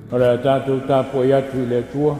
O le a tatou tapuai atu i le Atua.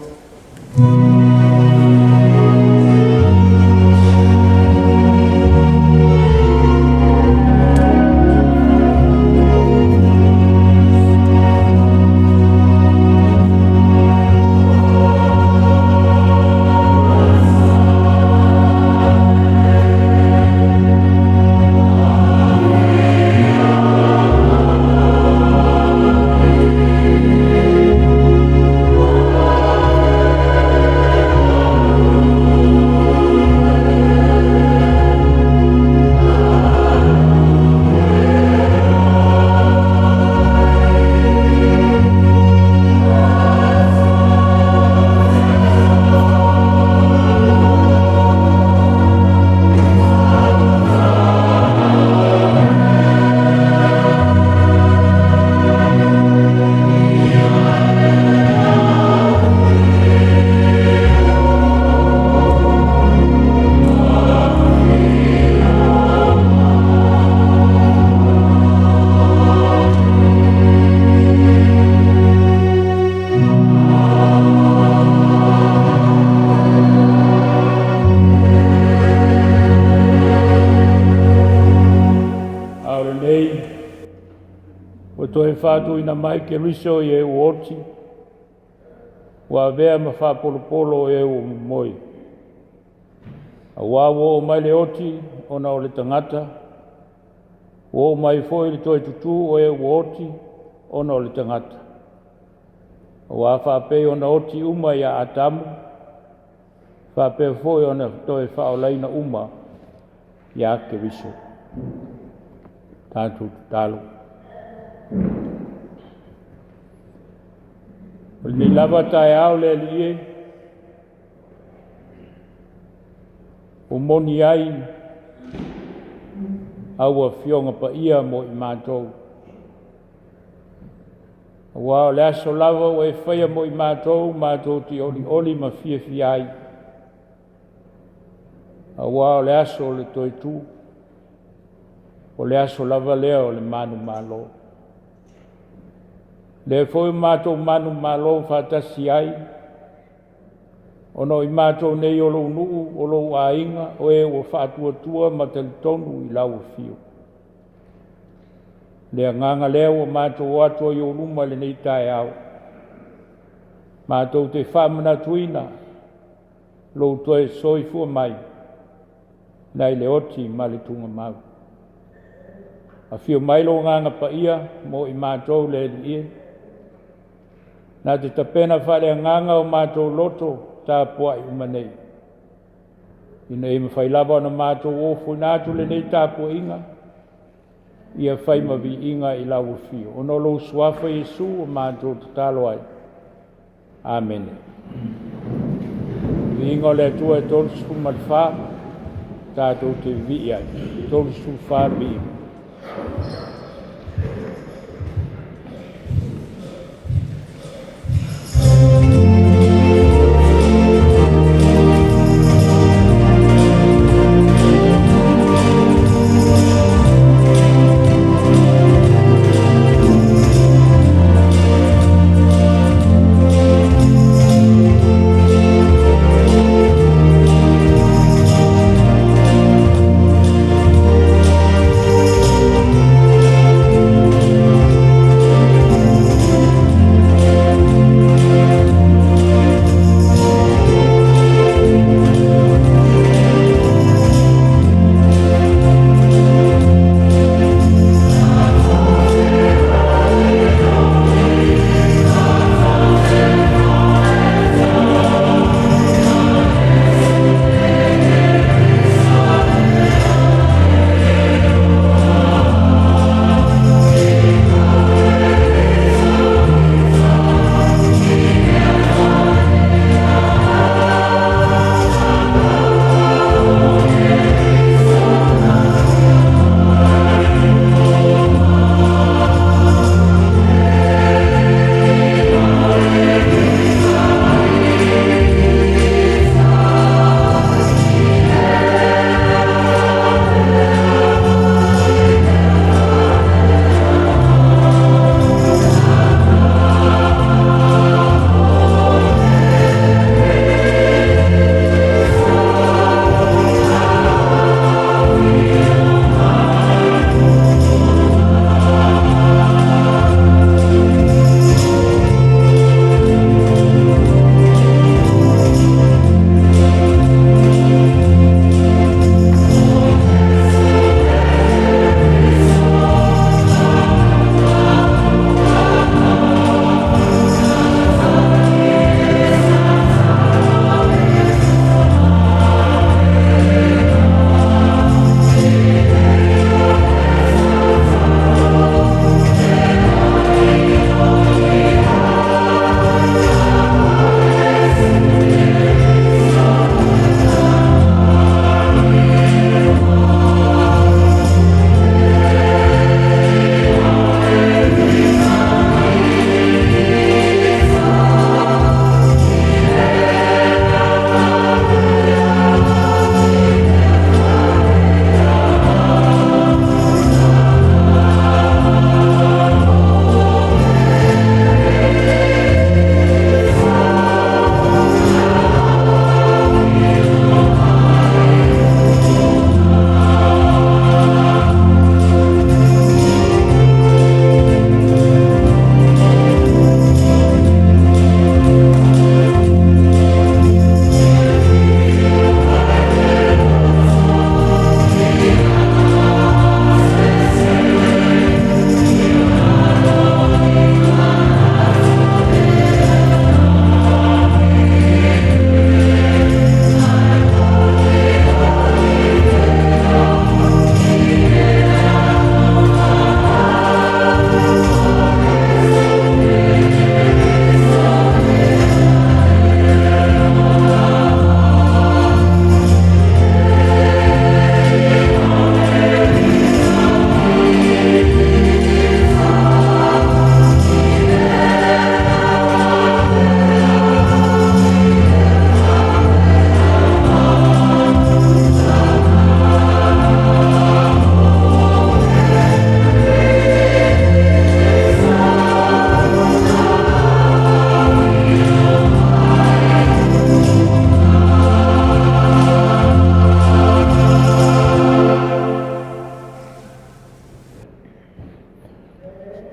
A o lenei ua toe faatuina mai Keriso i e ua oti, ua avea ma faapolopolo o e ua momoe. Auā ua oo mai le oti ona o le tagata, ua oo mai foi le toe tutū o e ua oti ona o le tagata. Auā faapei ona oti uma ia Atamu, faapea foi ona toe faaolaina uma ia Keriso. Tatou tatalo. O lenei lava taeao le Alii e, ua moni ai au Afioga Paia mo i matou. Auā o le aso lava ua e faia mo i matou, matou te olioli ma fiafia ai. Auā o le aso o le toe tu, o le aso lava lea o le manumalo. Lea foi ua matou manumalo faatasi ai, ona o i matou nei o lou nuu, o lou aiga, o e ua faatuatua ma talitonu i lau afio. Le agaga lea ua matou o atu ai i ou luma i lenei taeao, matou te faamanatuina lou toe soifua mai nai le oti ma le tugamau. Afio mai lou Agaga Paia mo i matou le Alii e, na te tapena faaleagaga o matou loto tapuai uma nei, ina ia mafai lava ona matou ofoina atu lenei tapuaiga, ia fai ma viiga i lau afio, ona o lou suafa Iesu ua matou tatalo ai. Amene. Viiga o le Atua e 34, tatou te vivii ai. 34 viiga.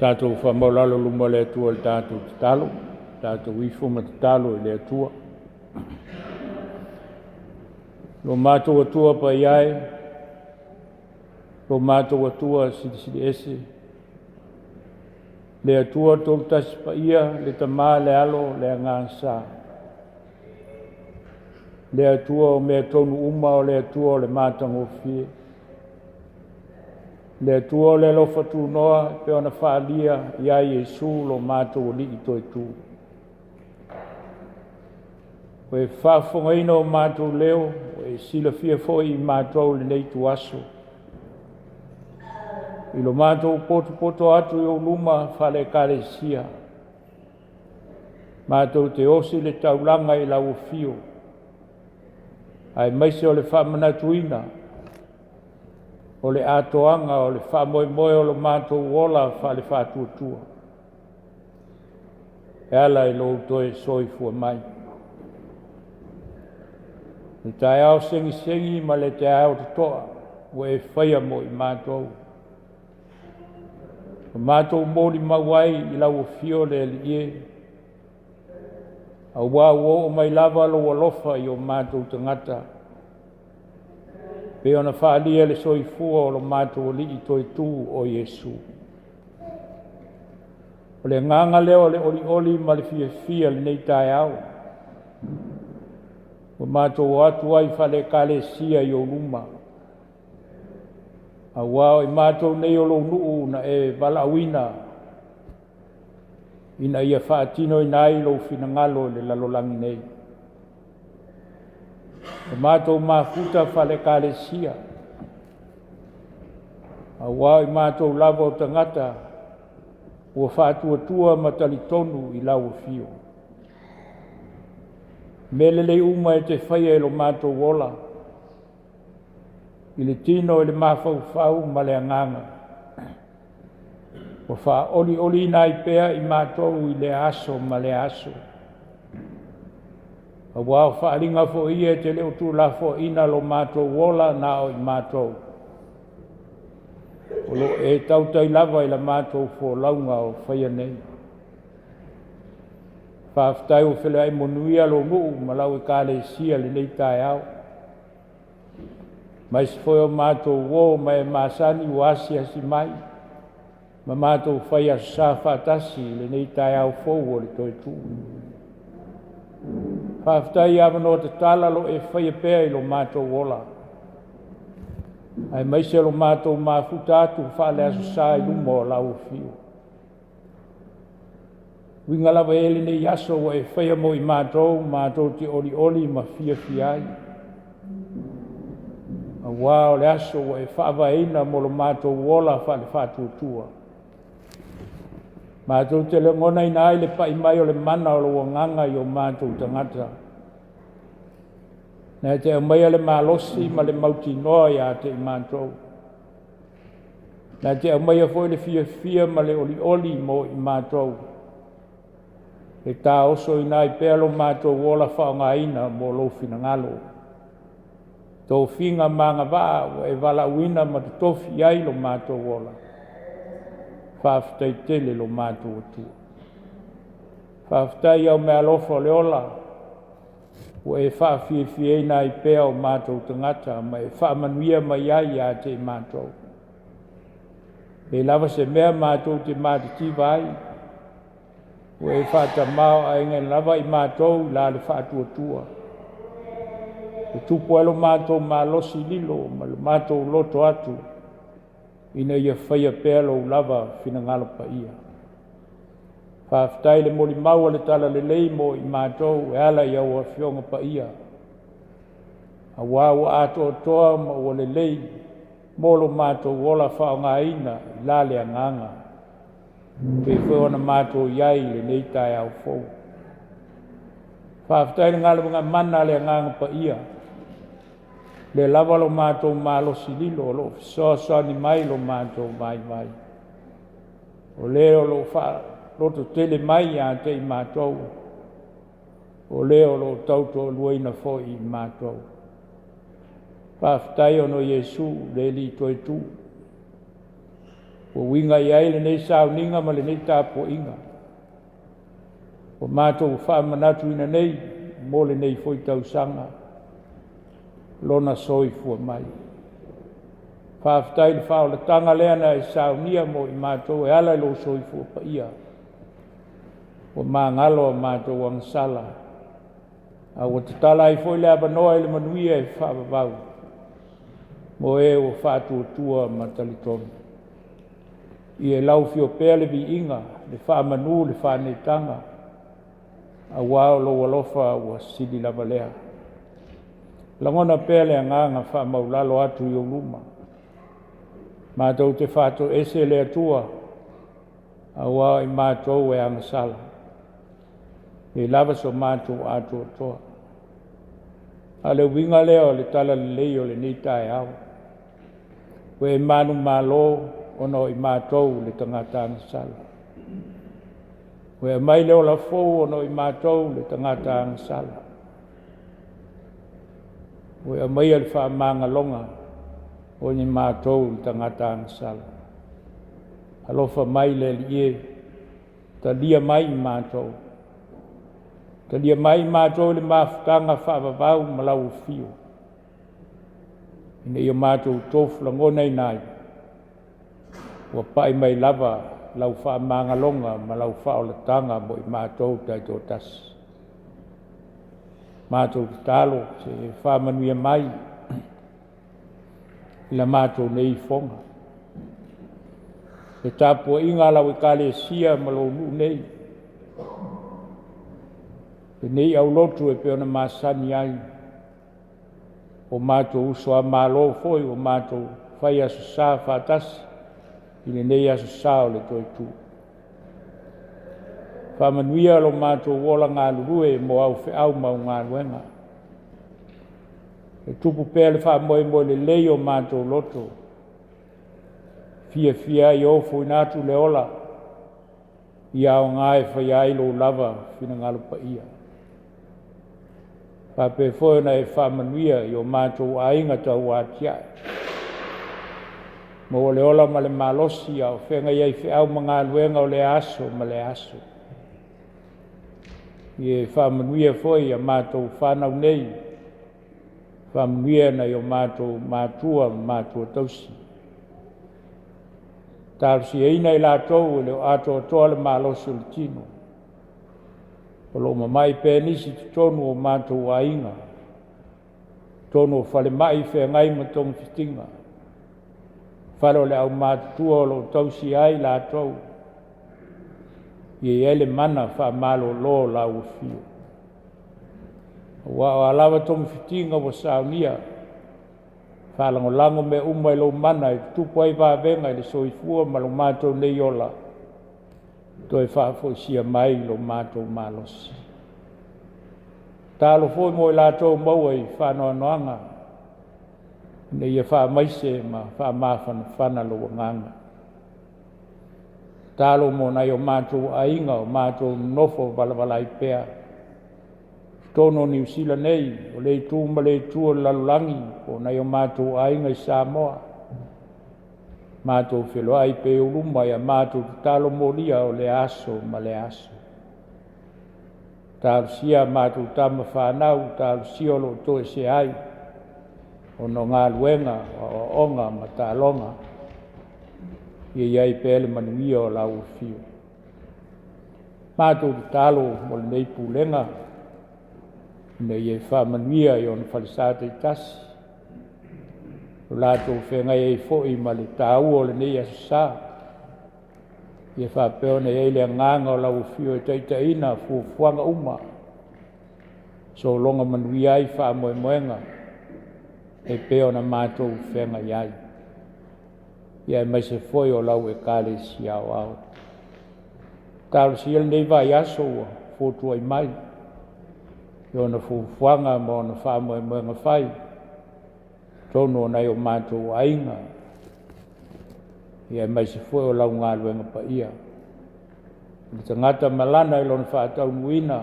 Tatou faamaualalo luma o le Atua i le tatou tatalo, tatou ifo ma tatalo i le Atua. Lo matou Atua paia e, lo matou Atua silisili ese, le Atua Tolutasi Paia, le Tama, le Alo, le Agaga Sa, le Atua o mea tonu uma, o le Atua o le matagofie, le Atua o le alofa tunoa e pei ona faaalia ia Iesu lo matou Alii toetu. Ua e faafofogaina o matou leo, ua e silafia foi i matou i lenei ituaso, i lo matou potopoto atu i ou luma faale-Ekalesia, matou te osi le taulaga i lau afio, aemaise o le faamanatuina o le atoaga o le faamoemoe o lo matou ola faale-faatuatua e ala i lou toe soifua mai. Le taeao segisegi ma le taeao totoa ua e faia mo i matou, ua matou molimau ai i lau afio le Alii e, aua ua oo mai lava lou alofa i o matou tagata, pei ona faaalia le soifua o lo matou Alii toetu o Iesu. O le agaga lea o le olioli ma le fiafia i lenei taeao, ua matou o atu ai faale-Ekalesia i ou luma, aua o i matou nei o lou nuu na e valaauina ina ia faatinoina ai lou finagalo i le lalolagi nei. Ua matou mafuta faale-Ekalesia, aua o i matou lava o tagata ua faatuatua ma talitonu i lau afio. Mea lelei uma e te faia i lo matou ola, i le tino i le mafaufau ma le agaga, ua faaolioliina ai pea i matou i lea aso ma lea aso. Aua o faaaliga foi ia e te le o tuulafoaiina lo matou ola na o i matou, o lo o e tautai lava i la matou folauga o faia nei. Faafetai ua feiloai manuia lou nuu ma lau Ekalesia i lenei taeao, aemaise foi o matou uo ma e masani ua asiasi mai ma matou fai Aso Sa faatasi i lenei taeao fou o le toe tu. Faafetai i avanoa tatala o lo o e faia pea i lo matou ola, aemaise o lo matou mafuta atu faale Aso Sa i luma o lau afio. Uiga lava e lenei aso ua e faia mo i matou, matou te olioli ma fiafia ai, aua o le aso ua e faavaeina mo lo matou ola faale-faatuatua. Matou te lagonaina ai le pai mai o le mana o lou agaga i o matou tagata, na te aumaia le malosi ma le mautinoa ia te i matou, na te aumaia foi le fiafia ma le olioli mo i matou, e taosoina ai pea lo matou ola faaaogaina mo lou finagalo. Tofiga ma agavaa ua e valaauina ma totofi i ai lo matou ola, faafetai tele lo matou Atua. Faafetai i au meaalofa o le ola ua e faafiafiaina ai pea o matou tagata ma e faamanuia mai ai ia te i matou. E leai lava se mea matou te matitiva ai, ua e faatamāo'aigaina lava i matou i la le faatuatua, e tupu ai lo matou malosi lilo ma lo matou loto atu ina ia faia pea lou lava finagalo paia. Faafetai i le molimau a le talalelei mo i matou e ala i au Afioga Paia, aua ua atoatoa ma ua lelei mo lo matou ola faaaogaina i la le agaga, pei foi ona matou i ai i lenei taeao fou. Faafetai i le galuega mana a le Agaga Paia, lea lava lo matou malosi lilo o lo o fesoasoani mai lo matou vaivai, o le o lo o faalototele mai ia te i matou, o le o lo o tautoaluaina foi i matou. Faafetai ona o Iesu le Alii Toetu. Ua uiga i ai lenei sauniga ma lenei tapuaiga, ua matou faamanatuina nei mo lenei foi tausaga Lona soifua mai. Faafetai i le faaolataga lea na e saunia mo i matou e ala i lou soifua paia, ua magalo a matou agasala, a ua tatala ai foi le avanoa i le manuia e faavavau mo e ua faatuatua ma talitonu. Ia i lau afio pea le viiga, le faamanu, le faaneetaga, aua o lou alofa ua sili lava lea. Lagona pea le agaga faamaualalo atu i ou luma, matou te faatoese le Atua, aua o i matou e agasala, e le lava so matou atoatoa. A o le uiga lea o le talalelei o lenei taeao, ua e manumalo ona o i matou le tagata agasala. Ua e aumai le ola fou ona o i matou le tagata agasala. Ua e aumaia le faamagaloga o i matou le tagata agasala. Alofa mai le Alii e, talia mai i matou. Talia mai i matou i le mafutaga faavavau ma lau afio, ina ia matou tofu lagonaina ai, ua pai mai lava lau faamagaloga ma lau faaolataga mo i matou taitoatasi. Matou tatalo se i e faamanuia mai i la matou nei ifoga. Le tapuaiga a lau Ekalesia ma lou nuu nei, lenei aulotu e pei ona masani ai, o matou uso a Malo foi ua matou fai Aso Sa faatasi i lenei Aso Sa o le Toitu. Faamanuia lo matou ola galulue mo au feau ma au galuega. E tupu pea le faamoemoe lelei o matou loto, fiafia ai e ofoina atu le ola, ia aoga e faia ai lou lava finagalo paia. Faapea foi ona e faamanuia i o matou aiga tauatiae, maua le ola ma le malosi a o feagai ai feau ma galuega o lea aso ma lea aso. Ia e faamanuia foi i a matou fanau nei, faamanuia nai o matou matua ma matua tausi. Talosiaina i latou e le o atoatoa le malosi o le tino, o lo o mamai pea nisi i totonu o matou aiga, totonu o falemai feagai ma togafitiga, fale o le aumatutua o lo o tausia ai i latou, ia i ai le mana faamalolo o lau afio. Aua o a lava togafitiga ua saunia, faalagolago mea uma i lou mana e tutupu ai vavega i le soifua ma lo matou nei ola, toe faafoisia mai lo matou malosi. Tatalo foi mo i latou o maua i faanoanoaga, ina ia faamaise ma faamafanafana lou agaga. Tatalo mo nai o matou aiga o matou nonofo valavala ai pea, totonu o Niu Sila nei, o lea itu ma lea itu o le lalolagi, po o nai o matou aiga i Samoa, matou feloai pea i ou luma ia matou tatalo molia o lea aso ma lea aso. Talosia a matou tama fanau, talosia o lo o toesea ai, ona o galuega, o aoaoga ma taaloga, ia i ai pea le manuia o lau afio. Matou tatalo mo lenei pulega, ina ia e faamanuia i ona falesa taitasi, o latou feagai ai foi ma le taua o lenei Aso Sa, ia faapea ona i ai le agaga o lau afio e taitaiina fuafuaga uma, sologa manuia ai faamoemoega e pei ona matou feagai ai, ia aemaise foi o lau Ekalesia Aoao. Talosia lenei vaiaso ua fotuai mai i ona fuafuaga ma ona faamoemoega fai, totonu o nai o matou aiga, ia aemaise foi o lau galuega paia. O le tagata ma lana i lona faataunuuina,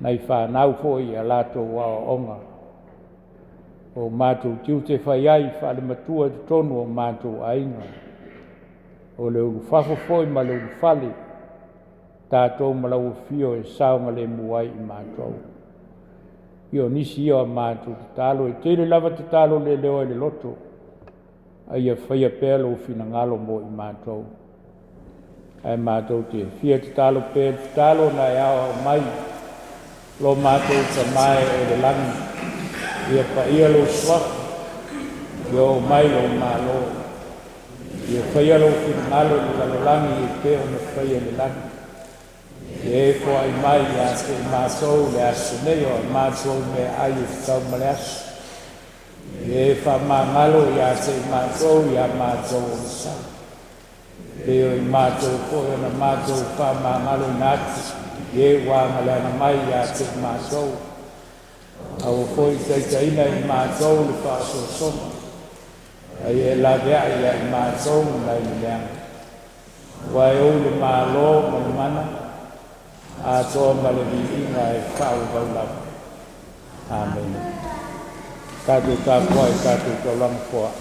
nai fanau foi i a latou aoaoga, o matou tiute fai ai faalematua i totonu o matou aiga. O le ulufafo foi ma le ulufale, tatou ma lau afio e saogalemu ai i matou. Ia o nisi ia o a matou tatalo, e tele lava tatalo leleoa i le loto, a ia faia pea lou finagalo mo i matou. Ae matou te fia tatalo pea le tatalo na e aoao mai, lo matou Tama e oe i le lagi, ia paia lou suafa, ia oo mai lou Malo, ia faia lou finagalo i le lalolagi e pei ona faia i le lagi. Ia e foai mai ia te i matou le aso nei o a matou meaai e tatau ma le aso. Ia e faamagalo ia te i matou ia matou ogasami. Pei o i matou foi ona matou faamagaloina atu i e ua agaleaga mai ia te i matou. Aua foi ne i taitaiina i matou i le faaosoosoga, a ia e laveai ia i matou mai le leaga. Aua e ou le Malo ma le mana, atoa ma le viiga e faavavau lava. Amene. Tatou tapuai, tatou taulaga foai.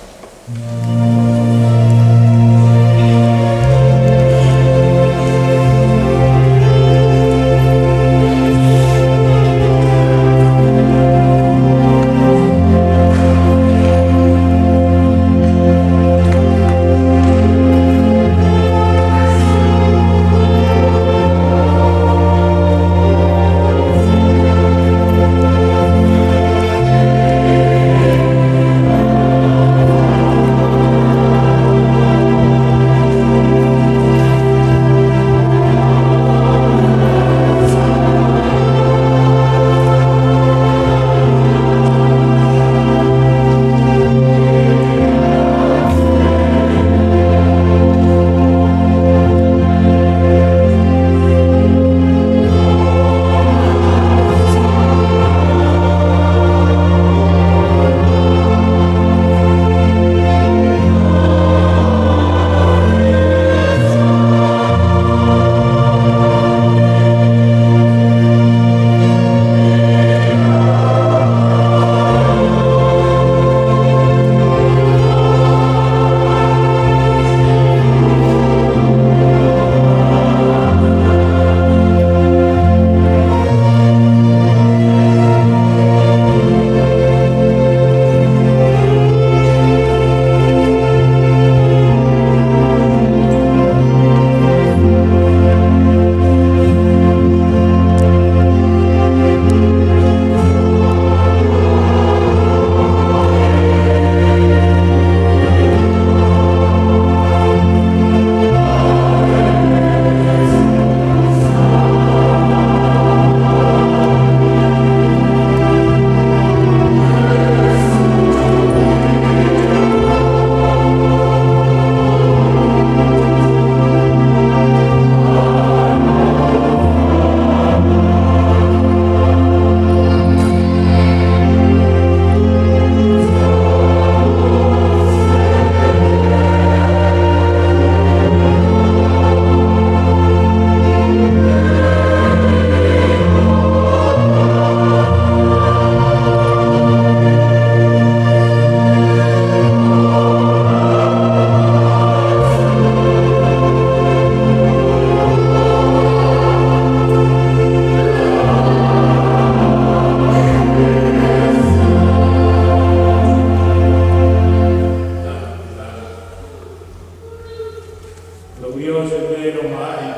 Lauia o se mea i loma ai,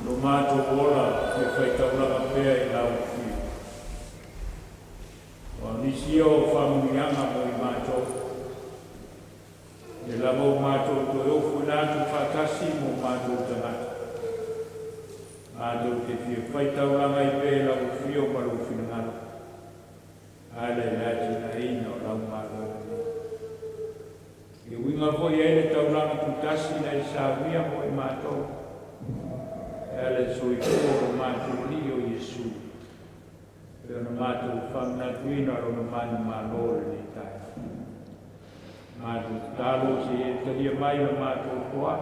lo matou ola e faitaulaga pea i lau afio. Aua o nisi ia o faamanuiaga mo i matou, lea lava ua matou toe ofoina atu faatasi ma o matou tagata. Matou te fia faitaulaga ai pea i lau afio ma lou finagalo, e ala i le atinaeina o lau Malo lelei. E uiga foi i ai le taulaga tutasi na e saunia mo i matou, e ala i le soifua o lo matou Alii o Iesu, pei ona matou faamanatuina lona manumalo i lenei taeao. Matou tatalo se i e talia mai la matou foai,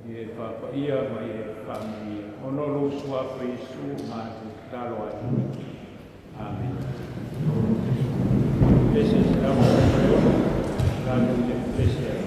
ia e faapaia ma ia e faamanuia. Ona o lou suafa Iesu matou tatalo atu. Amene. Pese 116, tatou te pepese ai.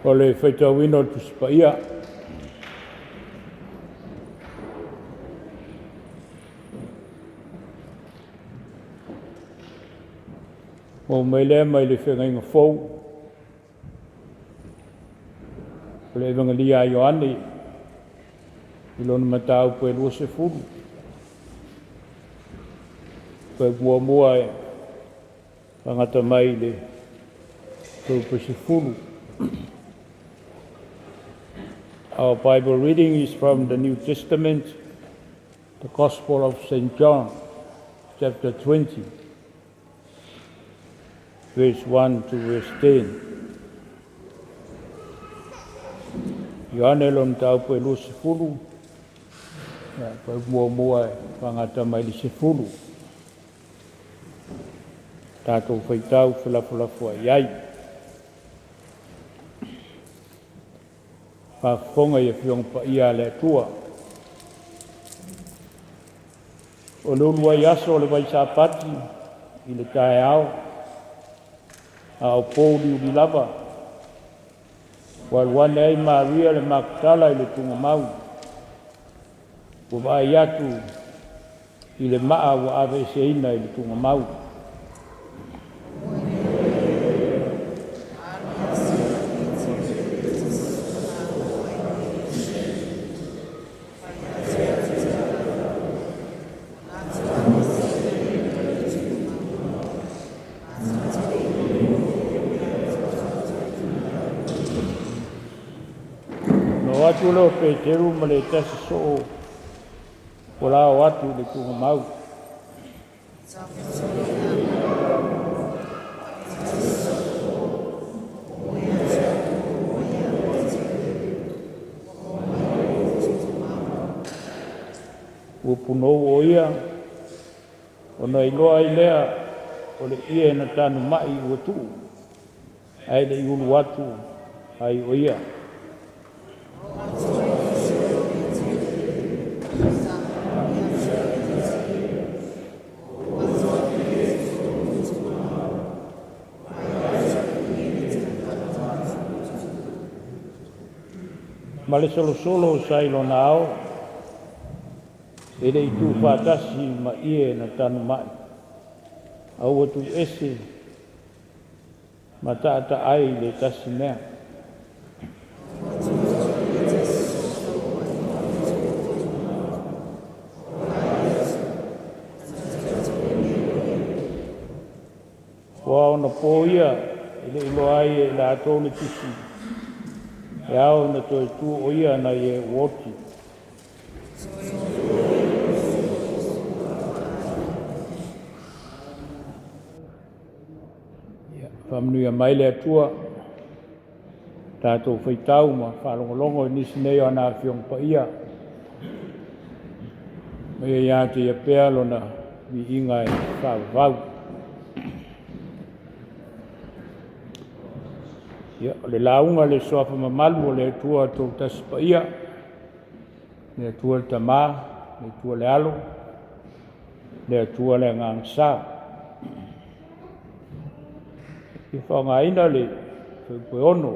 O le faitauina o le Tusi Paia. Maua mai lea mai le Feagaiga Fou, o le Evagelia a Ioane i lona mataupu e 20. Fuaiupu muamua e faagata mai i le fuaiupu 10. Our Bible reading is from the New Testament, the Gospel of St. John, chapter 20, verse 1 to verse 10. Ioane lona mataupu e 20, fuaiupu muamua e faagata mai i le 10. Tatou faitau felafolafoai ai. Faafofoga i Afioga Paia a le Atua. O le uluai aso o le vai Sapati i le taeao, a o pouliuli lava, ua alu ane ai Maria le Maketala i le tuugamau, ua vaai atu i le maa ua aveeseina i le tuugamau. Ona o atu lea o Peteru ma le tasi soo ua lao atu i le tuugamau. Ua punou o ia, ona iloa ai lea o le ie na tanumai ua tuu, ae le i ulu atu ai o ia. Ma le solosolo sa i lona ao, e le i tuufaatasi ma ie na tanumai, a ua tuuese ma taataa ai le tasi mea. Ua ona po ia e le iloa ai e latou le tusi, e ao ona toe tu o ia nai e ua oti. Ia, faamanuia mai le Atua, tatou faitau ma faalogologo i nisi nei o ana Afioga Paia. Ma ia ia te ia pea lona viiga e faavavau. Ia, o le lauga i le suafa mamalu o le Atua Toatasi Paia, le Atua le Tama, le Atua le Alo, le Atua le Agaga Sa. E faaaogaina le fuaiupu e 6,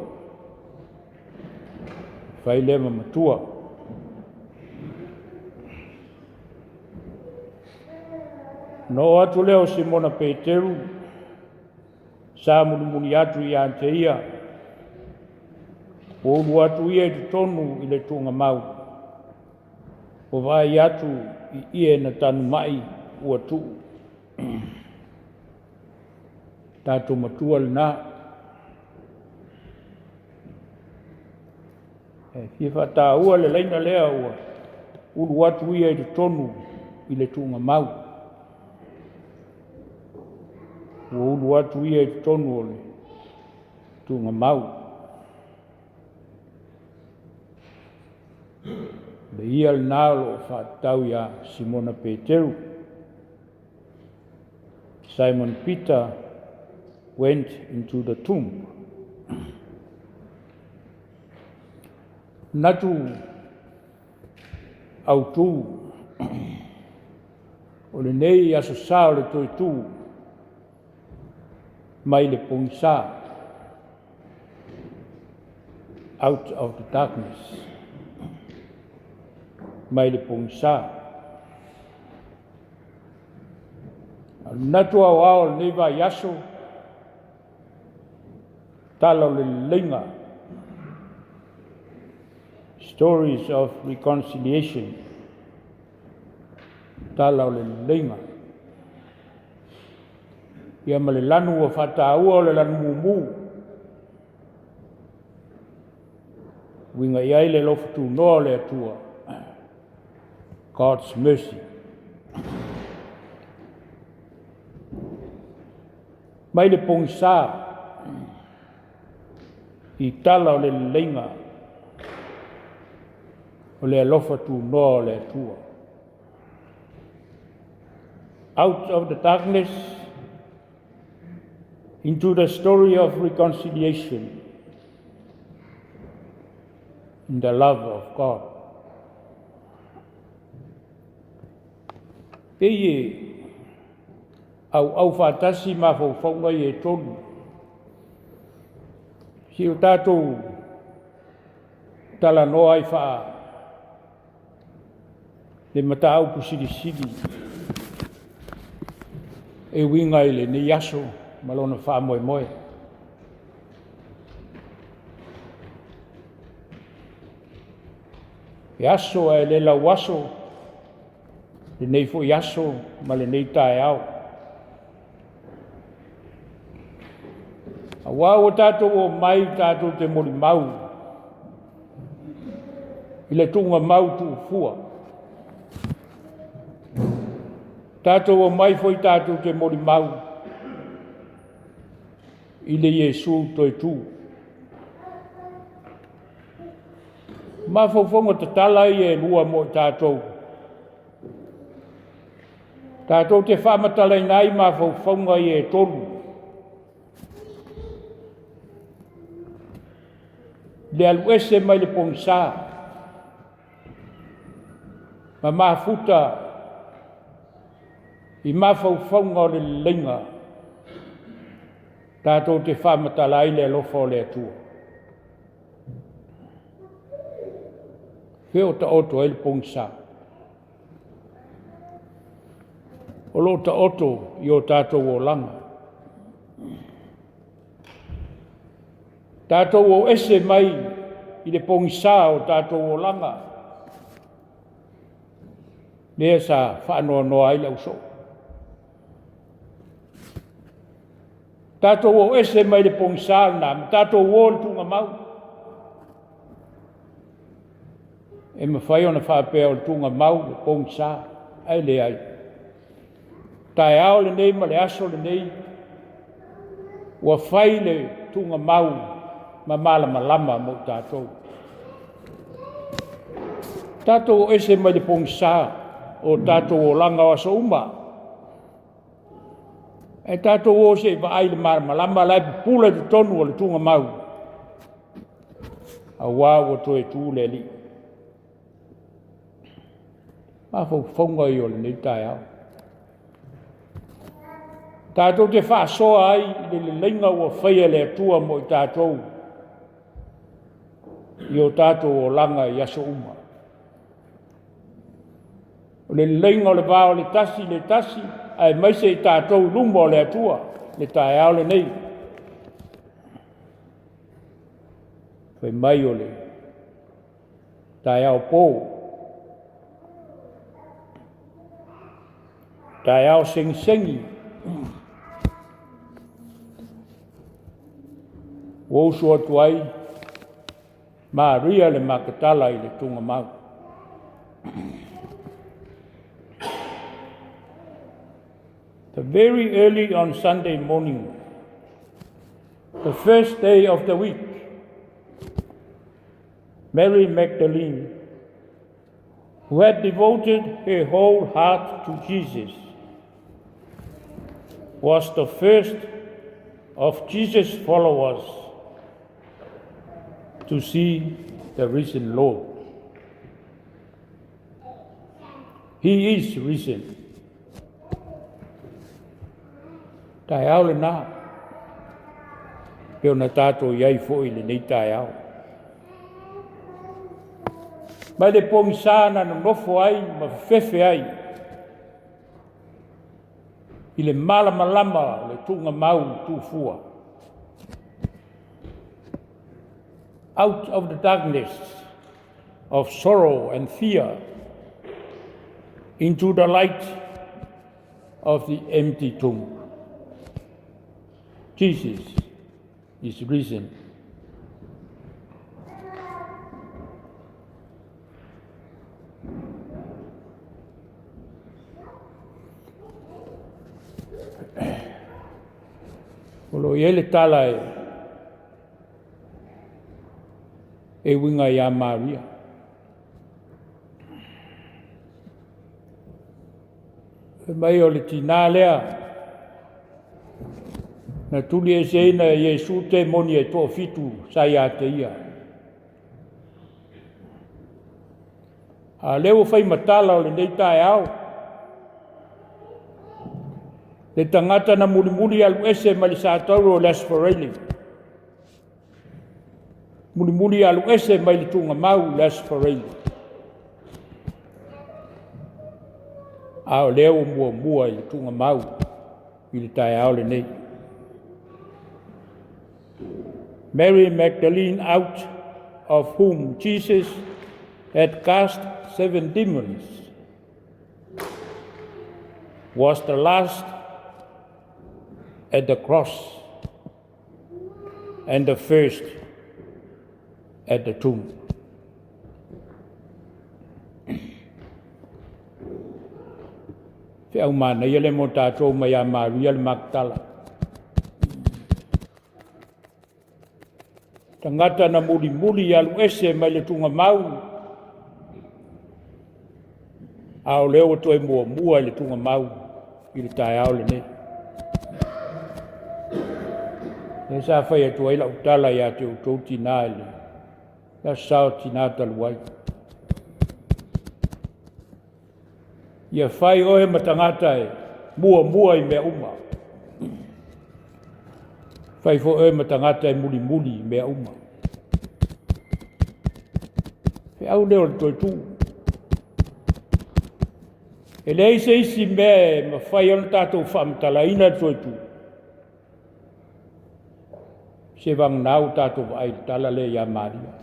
fai lea ma matua. Ona oo atu lea o Simona Peteru, sa mulimuli atu ia te ia, ua ulu atu ia i totonu i le tuugamau, ua vaai atu i ie na tanumai ua tuu. Tatou matua lena. E fia faataua le laina lea ua ulu atu ia i totonu i le tuugamau. Ua ulu atu ia i totonu o le tuugamau. Le ia lena o lo o faatatau iā Simona Peteru. Simon Peter went into the tomb. Manatu autu o lenei aso sa o le toe tu mai le pogisa. Out of the darkness, mai le pogisa. A o le manatu aoao o lenei vaiaso, tala o le leleiga, stories of reconciliation, tala o le leleiga. Ia ma le lanu ua faataua o le lanu mumu, uiga i ai le alofa tunoa o le Atua, God's mercy. Mai le pogisa i tala o le leleiga o le alofa tunoa o le Atua. Out of the darkness into the story of reconciliation in the love of God. Pei e auau faatasi mafaufauga ia e tolu. Si o tatou talanoa ai faa le mataupu silisili e uiga i lenei aso ma lona faamoemoe. E aso ae le lauaso lenei foi aso ma lenei taeao. Aua ua tatou omai tatou te molimau i le tuugamau tuufua. Tatou omai foi tatou te molimau i le Iesu toe tu. Mafaufauga tatala ia e lua mo i tatou. Tatou te faamatalaina ai mafaufauga ia e tolu. Le alu ese mai le pogisa ma mafuta i mafaufauga o le leleiga, tatou te faamatala ai le alofa o le Atua. Fea o taoto ai le pogisa? O lo o taoto i o tatou olaga. Tatou o ese mai i le pogisa o tatou olaga, lea sa faanoanoa ai le ausoo. Tatou o ese mai le pogisa lena, ma tatou o i le tuugamau. E mafai ona faapea o le tuugamau le pogisa, ae leai. Taeao lenei ma le aso lenei, ua fai le tuugamau ma malamalama mo i tatou. Tatou o ese mai le pogisa o tatou olaga o aso uma. Ae tatou o se i vaai i le malamalama la e pupula i totonu o le tuugamau, aua ua toe tu le Alii. Mafaufauga ia o lenei taeao. Tatou te faasoa ai i le leleiga ua faia e le Atua mo i tatou i o tatou olaga i aso uma. O le leleiga o le va o le tasi i le tasi, aemaise i tatou i luma o le Atua le taeao lenei. Fai mai o le taeao po, taeao segisegi, ua usu atu ai Maria le Maketala i le tuugamau. The very early on Sunday morning, the first day of the week, Mary Magdalene, who had devoted her whole heart to Jesus, was the first of Jesus' followers to see the risen Lord. He is risen. Taeao lena, pe ona tatou i ai foi i lenei taeao. Mai le pogisa na nonofo ai ma fefefe ai i le malamalama o le tuugamau tuufua. Out of the darkness of sorrow and fear into the light of the empty tomb. Jesus is risen. O lo o i ai le tala e, e uiga iā Maria. Fai mai o le tinā lea na tulieseina e Iesu temoni e toafitu sa ia te ia. A o lea ua fai ma tala o lenei taeao, le tagata na mulimuli alu ese mai le satauro o le Aso Faraile, mulimuli alu ese mai le tuugamau i le Aso Faraile, a o lea ua muamua i le tuugamau i le taeao lenei. Mary Magdalene, out of whom Jesus had cast seven demons, was the last at the cross and the first at the tomb. Feau manaia lea mo tatou mai ia Maria le Makatala. Tagata na mulimuli alu ese mai le tuugamau, a o lea ua toe muamua i le tuugamau i le taeao lenei. Lea sa fai atu ai lau tala ia te outou tinā i le Aso Sa o Tinā talu ai. Ia fai oe ma tagata e muamua i mea uma. Fai foi oe ma tagata e mulimuli i mea uma. Feau lea o le toe tuu. E leai se isi mea e mafai ona tatou faamatalaina le toe tuu, se vagana ua tatou vaai i le tala lea ia Maria.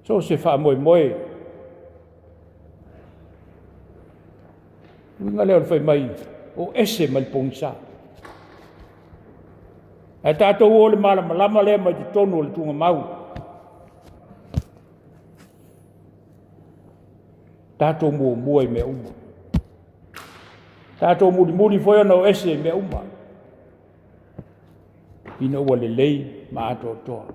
So o se faamoemoe. Uiga lea o le fai mai, o ese mai le pogisa. Ae tatou o i le malamalama lea mai totonu o le tuugamau. Tatou muamua i mea uma. Tatou mulimuli foi ona o ese i mea uma, ina ua lelei ma atoatoa.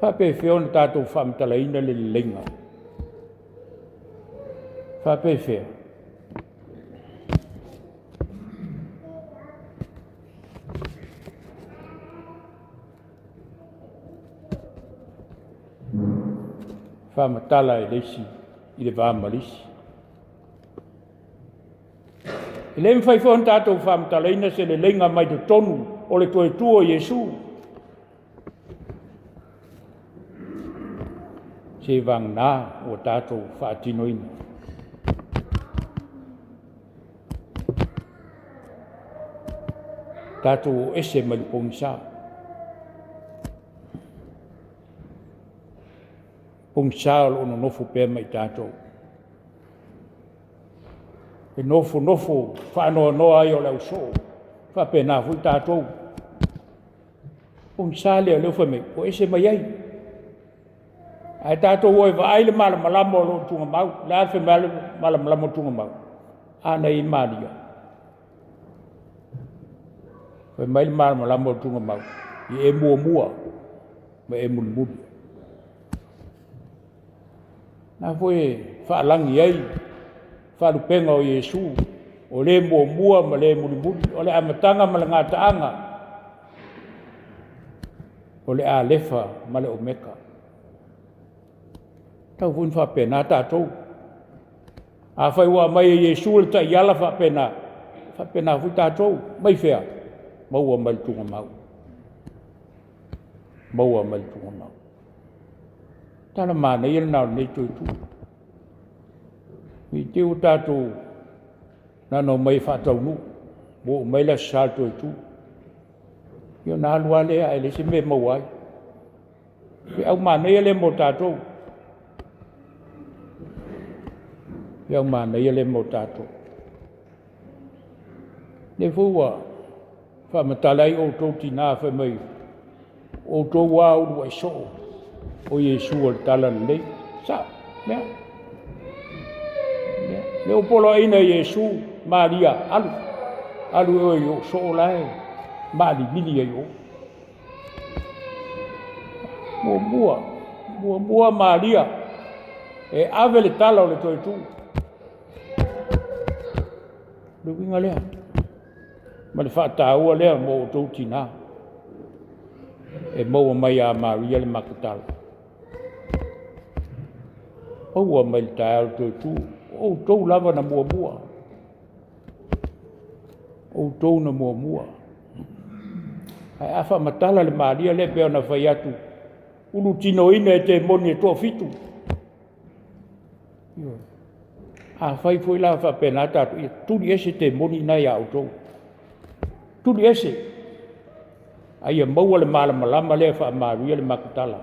Faapefea ona tatou faamatalaina le leleiga? Faapefea? Faamatala e le isi i le va ma le isi. E le mafai foi ona tatou faamatalaina se leleiga mai totonu o le toe tu o Iesu. Seivagana ua tatou faatinoina. Tatou o ese mai le pogisa. Pogisa o lo o nonofo pea ma i tatou. E nofonofo faanoanoa ai o le ausoo, faapena foi tatou. Pogisa lea o lea ua fai mai, o ese mai ai. Ae tatou o e vaai le malamalama o lo o tuugamau. O le a le fai mai a le malamalama o tuugamau? A na i ai Maria. Fai mai le malamalama o tuugamau, ia e muamua ma e mulimuli. Na foi e faalagi ai faalupega o Iesu, o le muamua ma le mulimuli, o le amataga ma le gataaga, o le Alefa ma le Omeka. Tau foi ona faapena tatou. Afai ua aumai e Iesu le taiala faapena, faapena foi tatou. Mai fea? Maua mai le tuugamau. maua mai le tuugamau. Tala manaia lena o lenei toe tu. Ne i te i ua tatou na ona omai e faataunuu, ua oo mai le Aso Sa o le toe tu, ia ona alu lava lea ae leai se mea e maua ai. O le feau manaia lea mo tatou, feau manaia lea mo tatou. O lea foi ua faamatala ai outou tina fai mai o outou lava o uluai soo o Iesu o le talalelei. E sao, lea. O lea ua poloaiina e Iesu Maria, alu, alu oe i ou soo la e malimili ai i o. Muamua, muamua Maria e ave le tala o le toe tu. O le uiga lea, ma le faataua lea mo outou tina, e maua mai ia Maria le Maketala. Maua mai le taeao o le toe tu, o outou lava na muamua, o outou na muamua. Ae a faamatala le Maria lea pei ona fai atu, ulutinoina e temoni e toafitu. Ioe. Afai foi la e faapena tatou, ia tuli ese temoni na ia outou, tuli ese, a ia maua le malamalama lea faa-Maria le Maketala,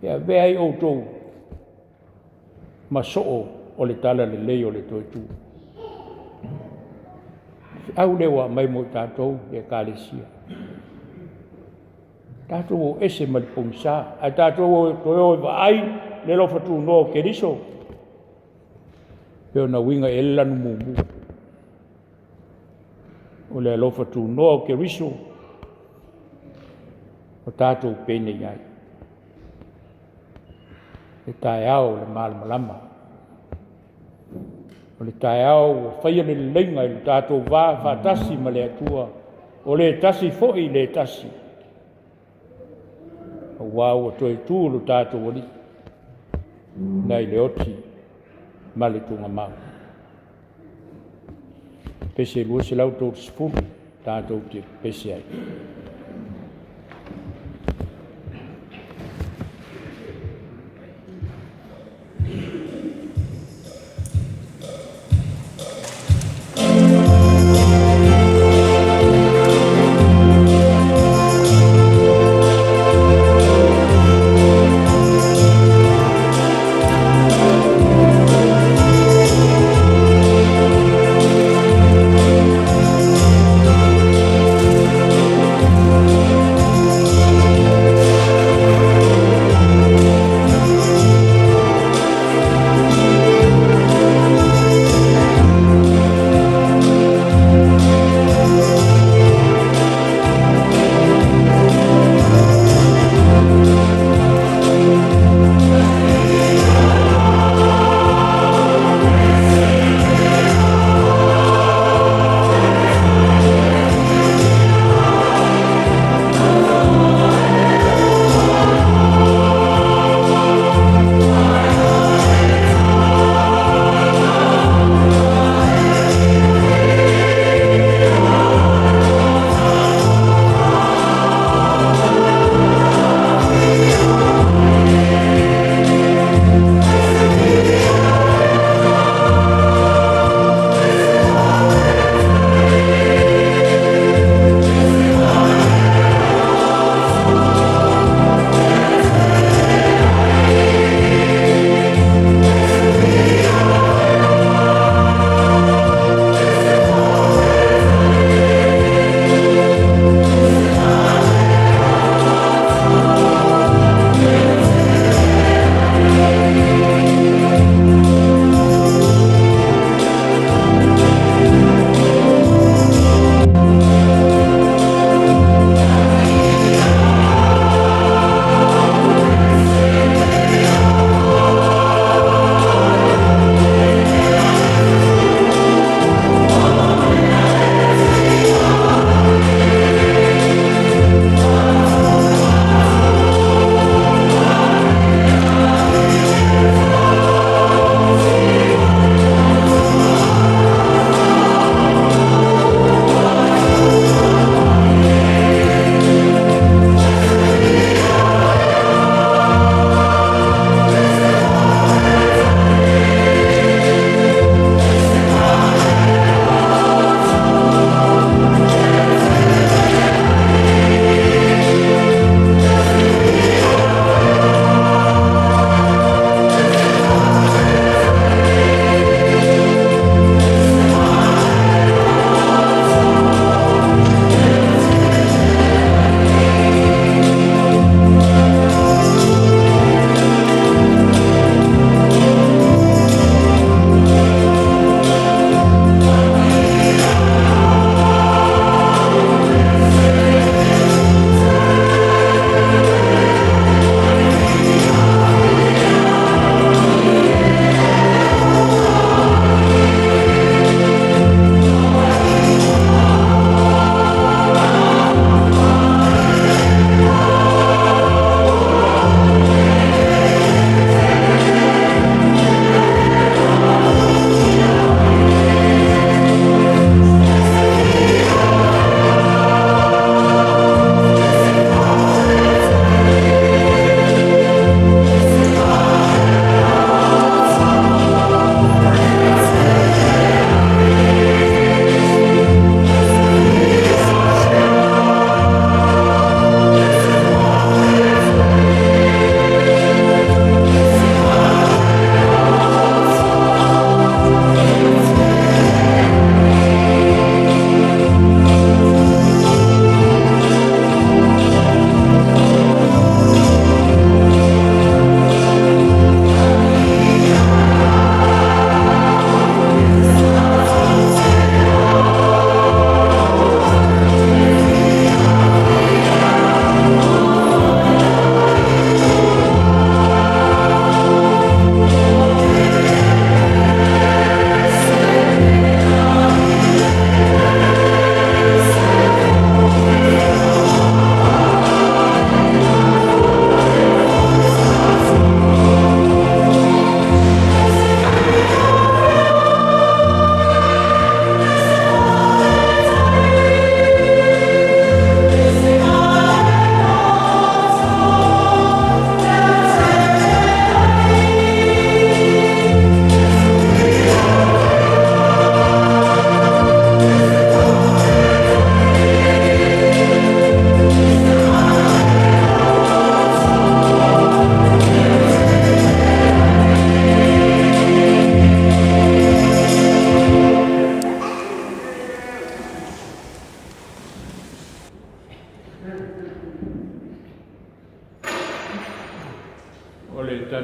e avea ai outou ma soo o le talalelei o le toe tu. O le feau lea ua aumai mo i tatou le Ekalesia, tatou o ese mai le pogisa, ae tatou toe o e vaai le alofa tunoa o Keriso pei ona uiga i ai le lanu mumu. O le alofa tunoa o Keriso ua tatou penei ai, le taeao o le malamalama, o le taeao ua faia le leleiga i lo tatou va faatasi ma le Atua, o le tasi foi le tasi, aua ua toe tu lo tatou Alii nai le oti ma le tuugamau. Pese 230 tatou te pepese ai.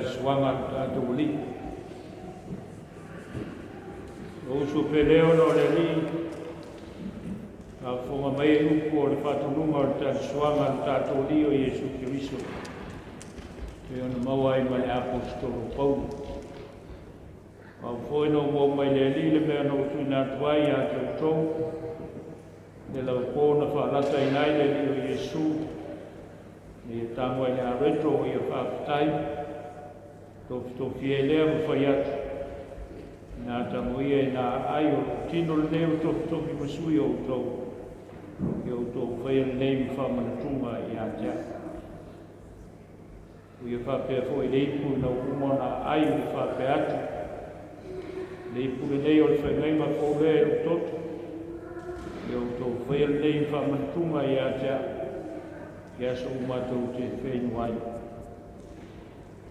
Taliasuaga a lo tatou Alii. Lou uso pele ona o le Alii, faafofoga mai i upu o le faatonuga o le Taliasuaga a lo tatou Alii o Iesu Keriso, pei ona maua ai ma le Aposetolo o Paulo. O au foi na ou maua mai le Alii le mea na ou tuuina atu ai ia te outou, le lava po na faalataina ai le Alii o Iesu, ina ia tago ai i le areto ua ia faafetai, tofitofi ai lea ma fai atu, ina tagoia i na aai o lou tino lenei ua tofitofi ma sui o outou, ia outou faia lenei ma faamanatuga ia te a'u. Ua ia faapea foi i le ipu ina ua uma ona aai ua faapea atu, le ipu lenei o le feagaiga fou lea i lou toto, ia outou faia lenei ma faamanatuga ia te a'u i aso uma tou te feinu ai.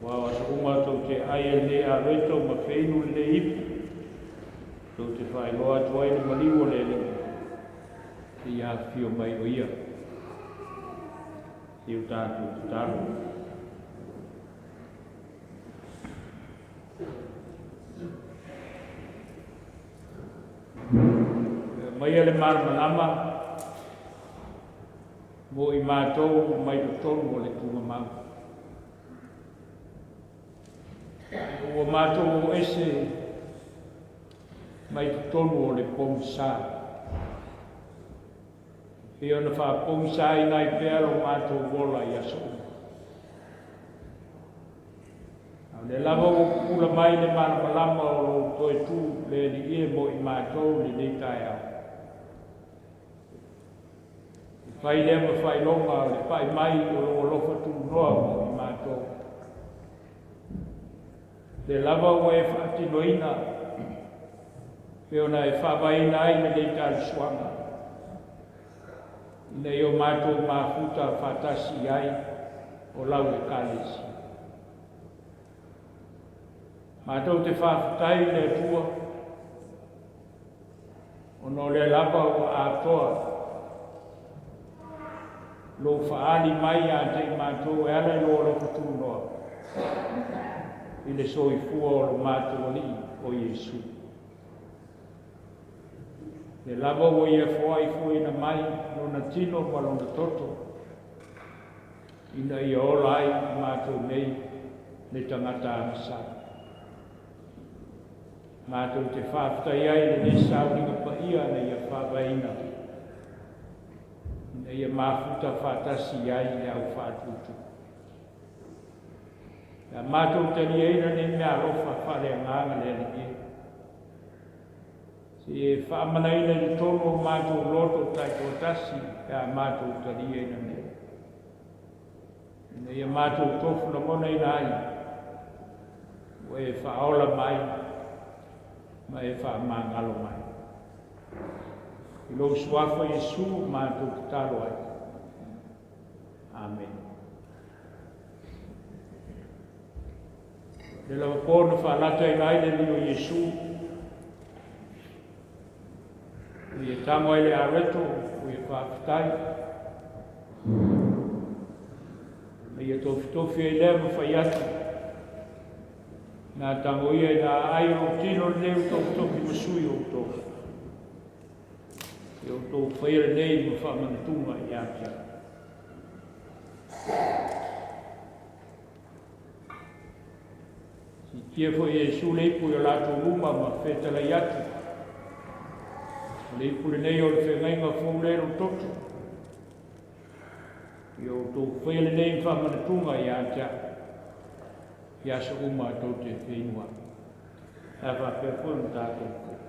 Aua o aso uma tou te ai ai i lenei areto ma feinu lenei ipu, tou te faailoa atu ai le maliu o le Alii, seia afifio mai o Ia. Se i o tatou tatalo. E aumaia le malamalama mo i matou mai totonu o le tuugamau. Ua matou o ese mai totonu o le pogisa. Pei ona faapogisaina ai pea lo matou ola i aso uma. A o lea lava ua pupula mai le malamalama o lou toe tu le Alii e mo i matou i lenei taeao. E fai lea ma faailoga o le pai mai o lou alofa tunoa mo i matou. Lea lava ua e faatinoina pei ona e faavaeina ai lenei taliasuaga, ina ia o matou mafuta faatasi ai o lau Ekalesia. Matou te faafetai i le Atua, ona o lea lava ua atoa lou faaali mai ia te i matou e ala i lou alofa tunoa i le soifua o lo matou Alii o Iesu. Lea lava ua ia foaifuaina mai lona tino ma lona toto, ina ia ola ai i matou nei le tagata agasala. Matou te faafetai ai i lenei sauniga paia na ia faavaeina, ina ia mafuta faatasi ai le au faatuitu. Pe a matou taliaina nei meaalofa faaleagaga le Alii e, se i e faamalaina i totonu o matou loto taitoatasi pe a matou taliaina nei, ina ia matou tofu lagonaina ai ua e faaola mai ma e faamagalo mai. I lou suafa Iesu matou tatalo ai. Amene. Le lava po na faalataina ai le Alii o Iesu, ua ia tago ai le areto, ua ia faafetai, ma ia tofitofi ai lea ma fai atu, na tagoia i na aai o lou tino lenei ua tofitofi ma sui o outou, ia outou faia lenei ma faamanatuga ia te a'u. Siitia foi Iesu le ipu i o latou luma ma fetalai atu, o le ipu lenei o le feagaiga fou lea i lou toto, ia outou faia lenei ma faamanatuga ia te a'u i aso uma tou te feinu ai. Ae faapea foi ona tatou faia.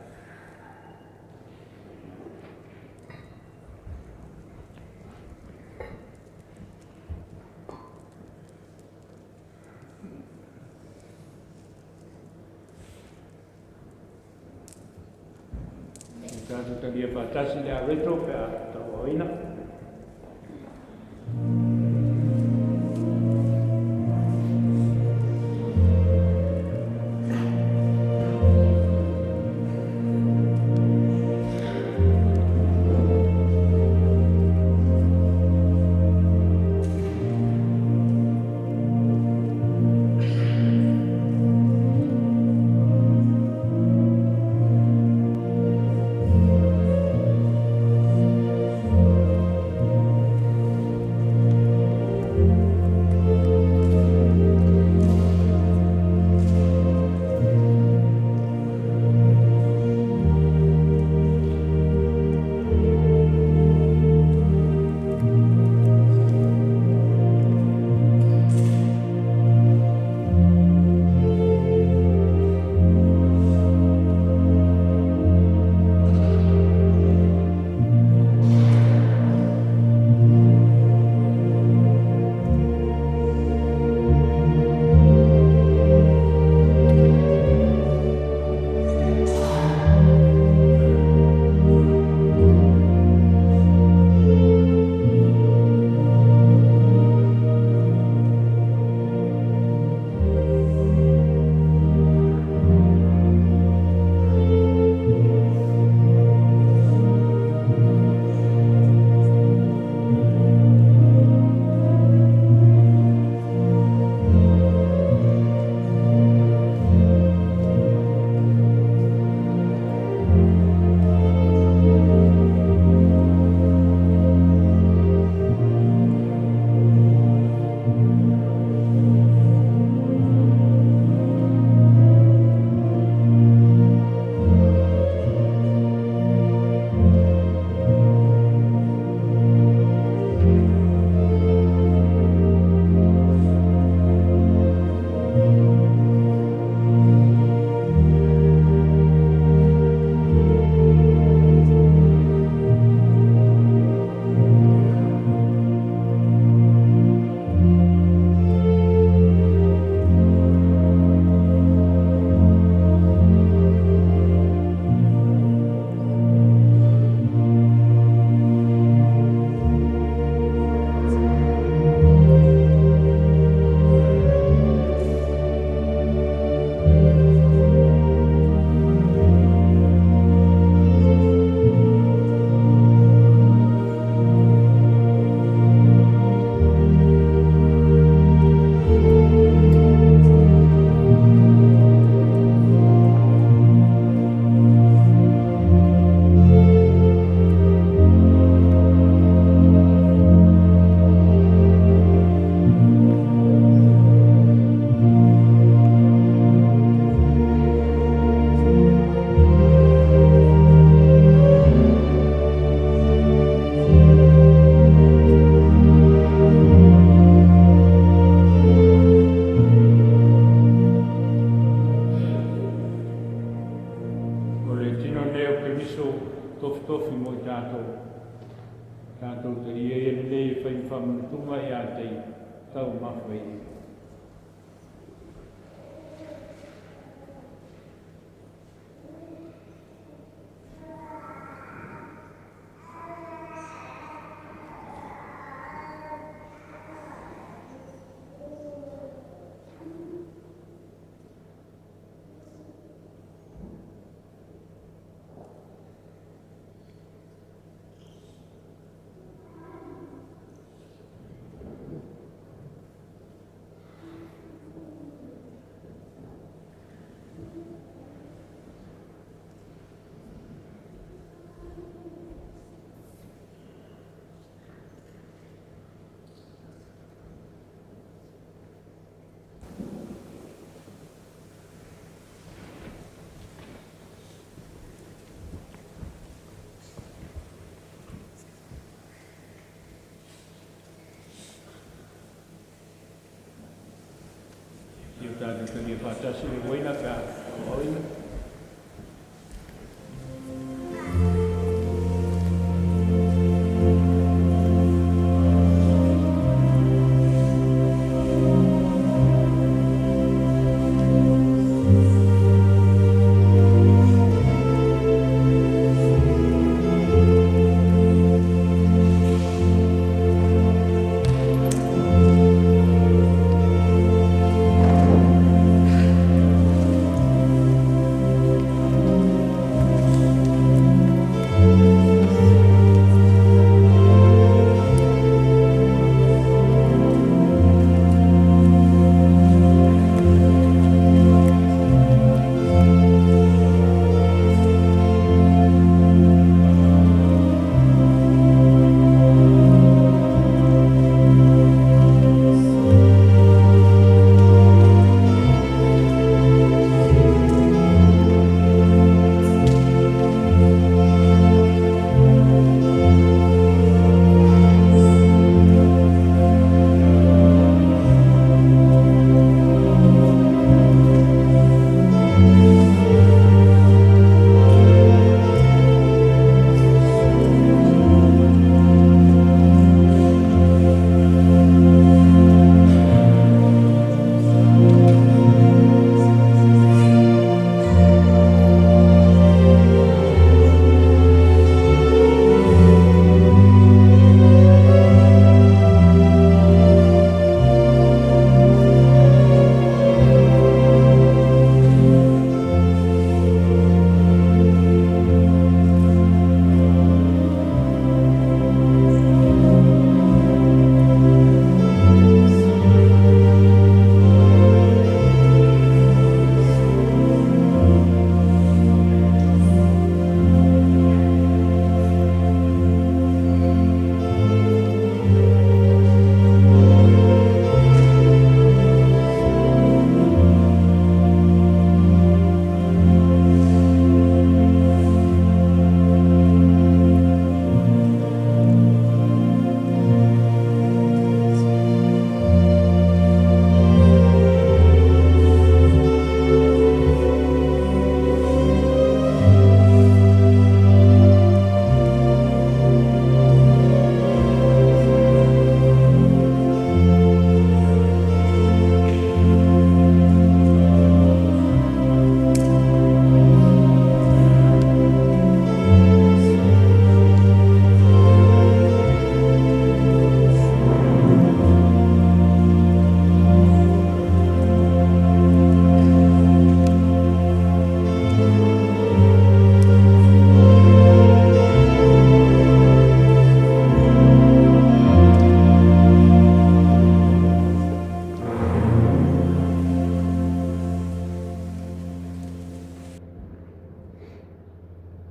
Tatou talia faatasi le areto pe a tauaoina. Tofi mo i tatou. Tatou talia ia lenei e fai ma faamanatuga ia te ia, taumafa i e. Ia tatou talia faatasi le uaina pe a aoaoina.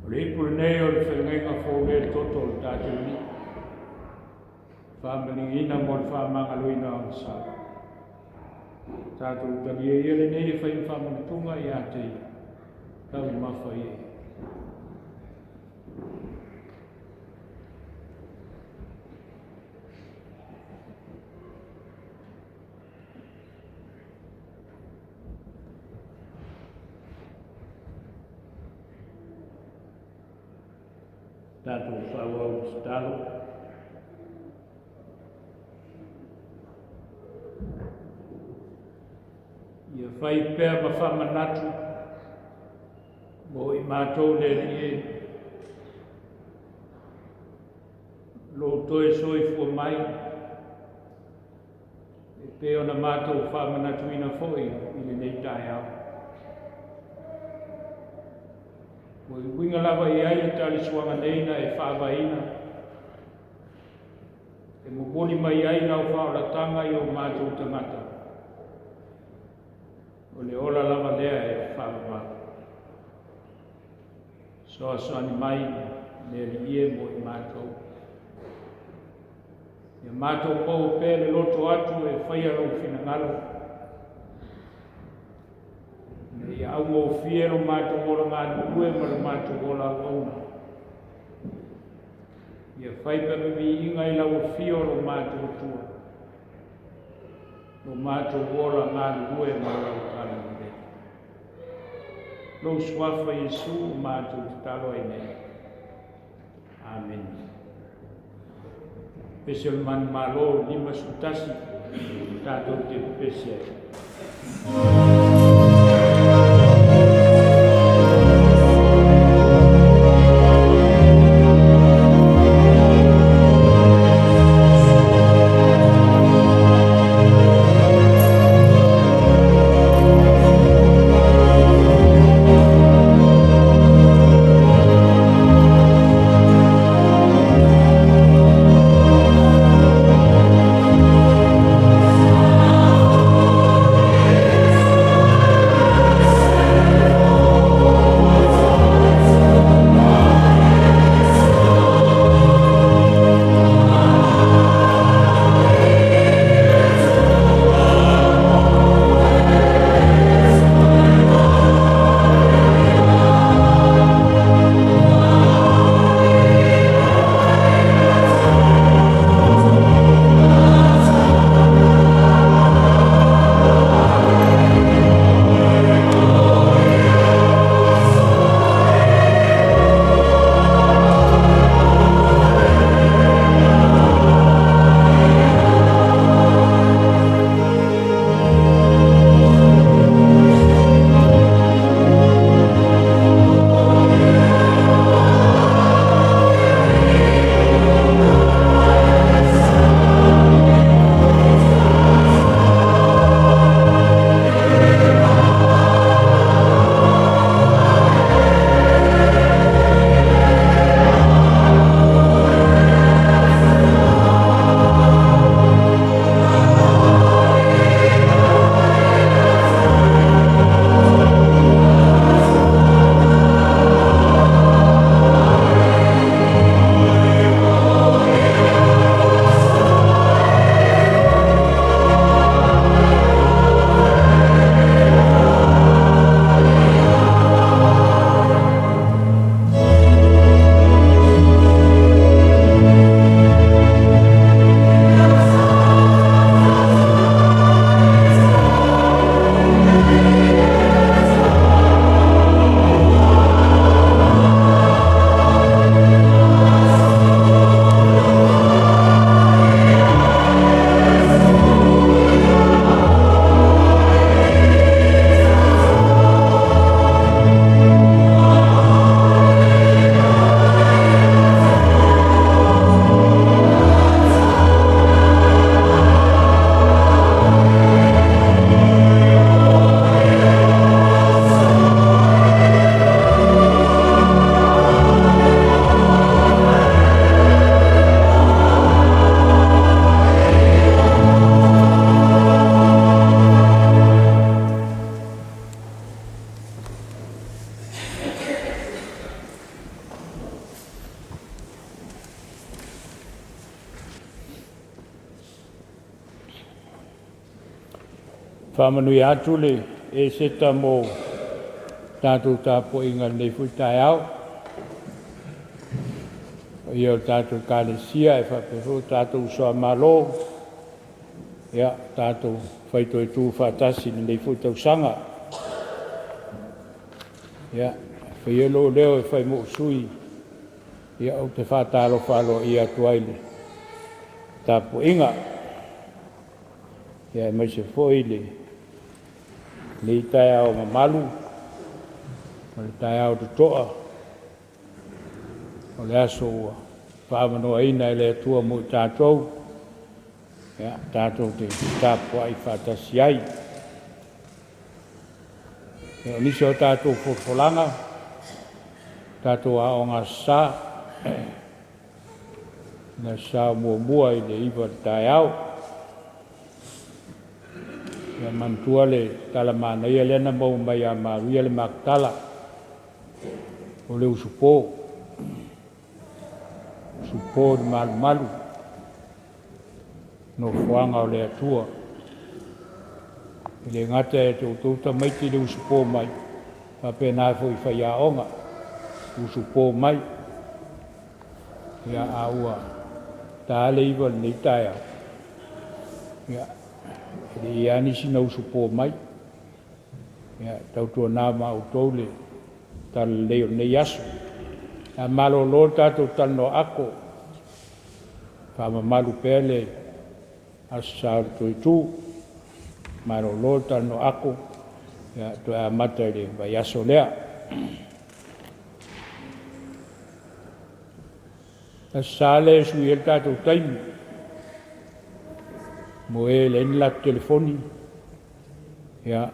O le ipu lenei o le feagaiga fou lea i le toto o le tatou Alii, faamaligiina mo le faamagaloina o ana sa. Tatou talia ia lenei e fai ma faamanatuga ia te ia, taumafa i e. Tatou faaauau le tatalo. Ia fai pea ma faamanatu mo i matou le Alii e, lou toe soifua mai, e pei ona matou faamanatuina foi i lenei taeao. Ua uiga lava i ai le taliasuaga nei na e faavaeina, e momoli mai ai lau faaolataga i o matou tagata, o le ola lava lea e faavavau. Fesoasoani mai le Alii e mo i matou. Ia matou maua pea le loto atu e faia lou finagalo, ina ia augofie lo matou ola galulue ma lo matou ola auauna. Ia fai pea ma viiga i lau afio lo matou Atua, lo matou ola galulue ma lau talalelei. Lou suafa Iesu ua matou tatalo ai nei. Amene. Pese o le manumalo 51, tatou te pepese ai. Faamanuia atu le Eseta mo tatou tapuaiga i lenei foi taeao. Paia o le tatou Ekalesia e faapea foi o tatou uso a Malo, ia, tatou faitoetu faatasi i lenei foi tausaga. Ia, e fai ia lou leo e fai mo sui Ia, ou te faatalofa aloaia atu ai i le tapuaiga, ia aemaise foi lenei taeao mamalu ma le taeao totoa o le aso ua faaavanoaina e le Atua mo i tatou, ia, tatou te tapuai faatasi ai. Ia, o nisi o a tatou folafolaga, tatou Aoga Aso Sa, le Aso Sa muamua i le 9:00 i le taeao. Ia manatua le tala manaia lea na maua mai ia Maria le Maketala, o le usupo, usupo i le malumalu, nofoaga o le Atua. E le gata ia te outou tamaiti le usupo mai, faapena foi i faiaoga, usupo mai. Ia, a ua ta le 9:00 i lenei taeao, ia, e le i i ai lava nisi na usupo mai. Ia, tautuana ma outou le talalelei o lenei aso. A malolo le tatou talanoa ato, faamamalu pea le Aso Sa o le toe itu, malolo le talanoa ato, ia toe amata i le vaiaso lea. Le Aso Sa lea e sui ai le tatou taimi, mo e e leai ni latou telefoni, ia,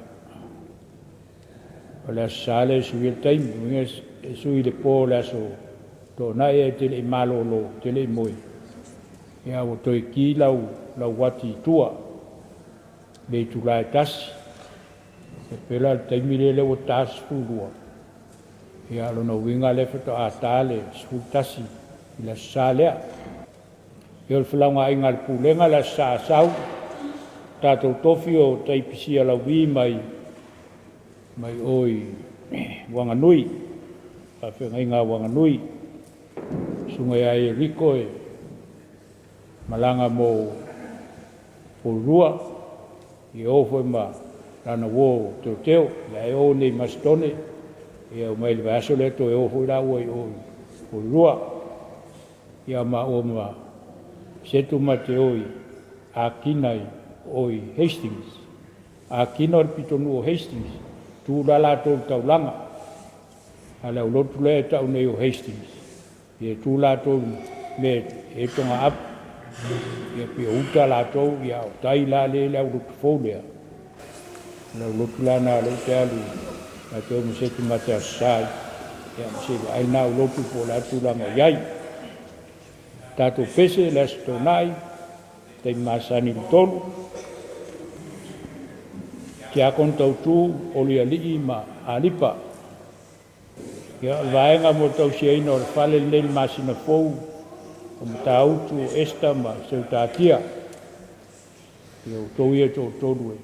o le Aso Sa lea e sui ai le taimi. O lona uiga e sui i le po o le Aso Toonai ae e te le i malolo, e te le i moe, ia ua toe ki lau uati i tua i le itula e 1:00. E pei la o le taimi lea ua ta le 12:00, ia o lona uiga o lea faatoa ta le 11:00 i le Aso Sa lea. Ia o le felaugaaiga a le Pulega le Aso Sa a sau, tatou tofi o Taipisia Lauvi mai o i Uaganui, faafeagaiga a Uaganui, susuga ia Ieriko e malaga mo Porirua, e o foi ma lana uo o Teoteo, la e o nei i Masetone, ia omai i le vaiaso lea toe o foi lāua i o i Porirua. Ia ma maua ma Setu ma te o i Akina i o i Hastings. Akina o le pitonuu o Hastings, tu la latou i le taulaga, a o le aulotu lea e tau nei o Hastings, ia e tu latou i le mea e i ai le togaapu, ia pei o uta latou, a o tai la lea e i ai le aulotu fou lea, o le aulotu la lena o lea ou te alu matou te o ma Setu ma te Aso Sa ai, ia se i vaai lena aulotu po o le a le tulaga o i ai. Tatou pese le Aso Toonai, taimi masani i le 3:00. Tiakono tautu, Olialii ma Alipa. Ia, o le vaega mo le tausiaina o le fale lenei i le masina fou, o Matautu, o Esta ma Seutatia. Ia o outou ia e toatolu e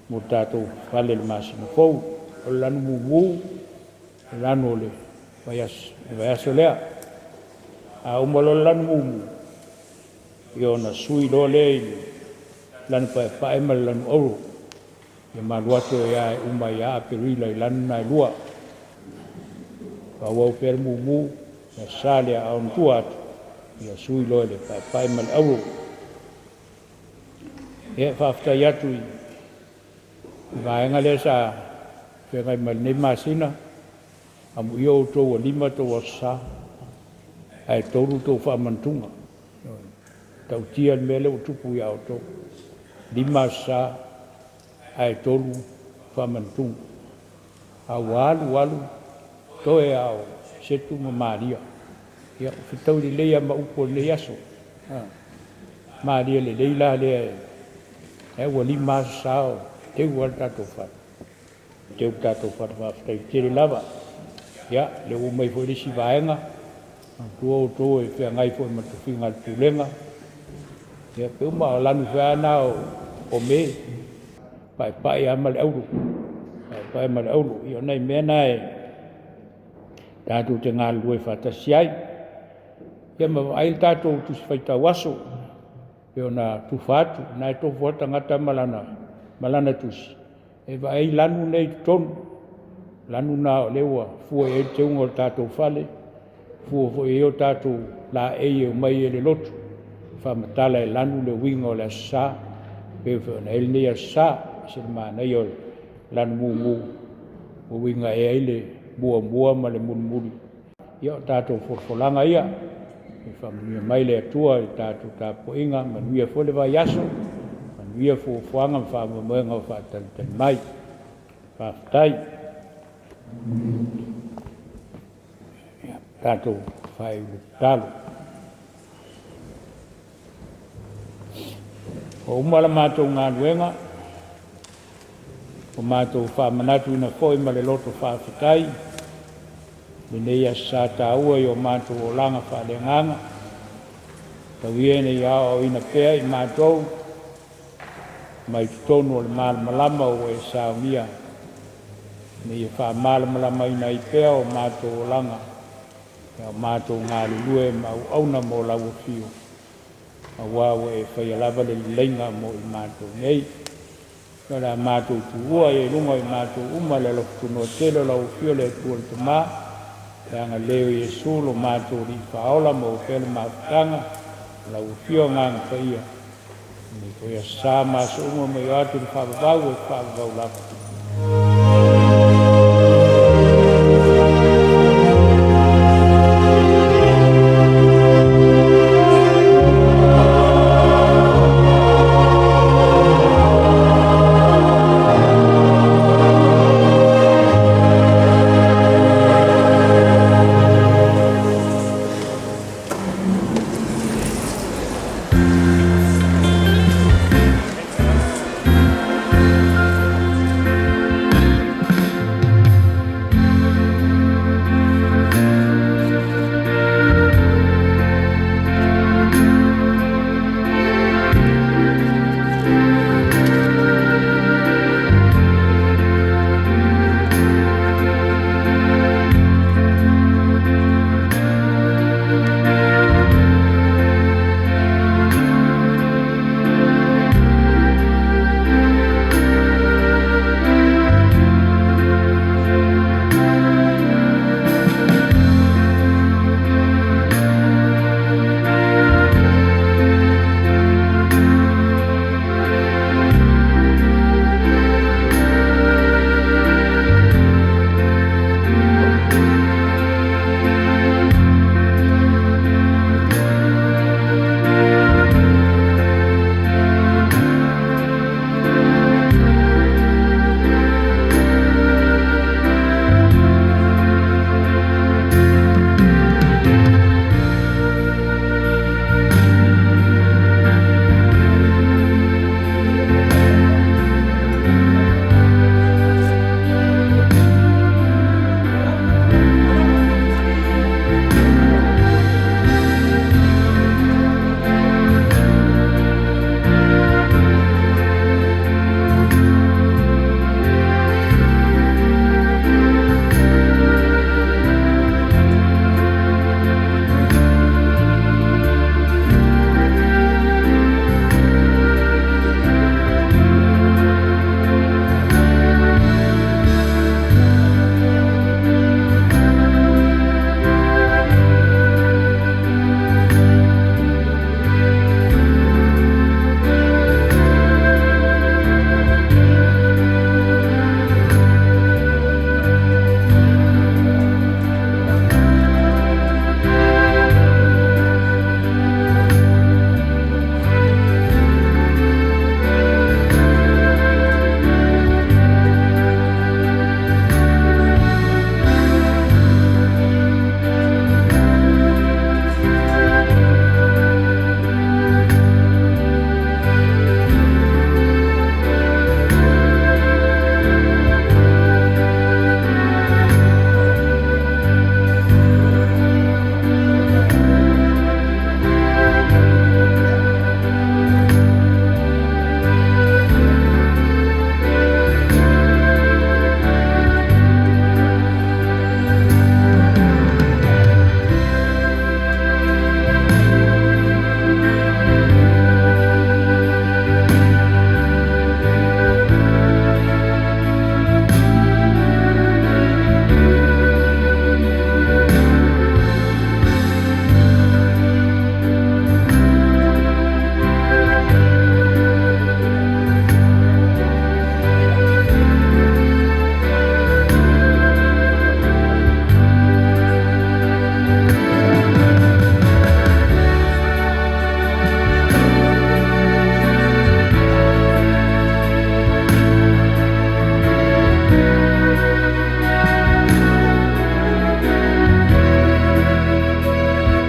mo le tatou fale i le masina fou. O le lanu mumu, o le lanu o le vaiaso lea. A uma loa le lanu mumu, ia ona sui loa lea i le lanu paepae ma le lanu auro. Ia ma alu atu ai lava e uma ai ia Aperila i lanu na e lua. Faaauau pea le mumu, le Aso Sa lea, a o ona tua atu, ia sui loa i le paepae ma le auro. Ia, faafetai atu i le vaega lea sa feagai ma lenei masina, amuia outou ua 5 tou Aso Sa ae 3 tou faamanutuga. E ta'utia le mea lea ua tupu ia outou, 5 Aso Sa ae 3 faamanutuga. A ua alu alu, toe lava o Setu ma Maria. Ia, ua fetaui lelei lava ma upu o lenei aso. Malia lelei la lea, e ua 5 Aso Sa o teu lava le tatou fale. Teu le tatou fale, faafetai tele lava. Ia, o lea ua oo mai foi le isi vaega, manatua outou e feagai foi ma le tofiga a le Pulega, ia pe uma, o lanu foi lava na o Me, paepae lava ma le auro, paepae ma le auro. Ia o nai mea na e tatou te galulue faatasi ai. Ia ma vaai le tatou Tusi Faitau Aso pei ona tufa atu, o lena e tofu lava le tagata ma lana tusi e vaai lanu nei i totonu. Lanu na o lea ua fua i ai le teuga o le tatou fale. Fua foi i ai o tatou laei e omai ai i le lotu, faamatala e lanu le uiga o le Aso Sa, pei foi ona i ai lenei Aso Sa. E ese le manaia o le lanu mumu, ua uiga ea ai le muamua ma le mulimuli. Ia o tatou folafolaga ia, ia faamanuia mai le Atua i le tatou tapuaiga, manuia foi le vaiaso, manuia fuafuaga ma faamoemoega o faatalitali mai. Faafetai. Ia, tatou faaiu i le tatalo. Ua uma la matou galuega, ua matou faamanatuina foi ma le loto faafetai lenei Aso Sa taua i o matou olaga faaleagaga. Tau ia ina ia aoaoina pea i matou mai totonu o le malamalama ua e saunia, ina ia faamalamalamaina ai pea o matou olaga a o matou galulue ma auauna mo lau afio, aua ua e faia lava le leleiga mo i matou nei. O le a matou tuua ia i luga o i matou uma le alofa tunoa tele o lau afio le Atua le Tama, le agalelei o Iesu lo matou Alii Faaola, maua pea le mafutaga ma lau afio Agaga Paia, lenei foi Aso Sa ma aso uma mai o atu i le faavavau e faavavau lava.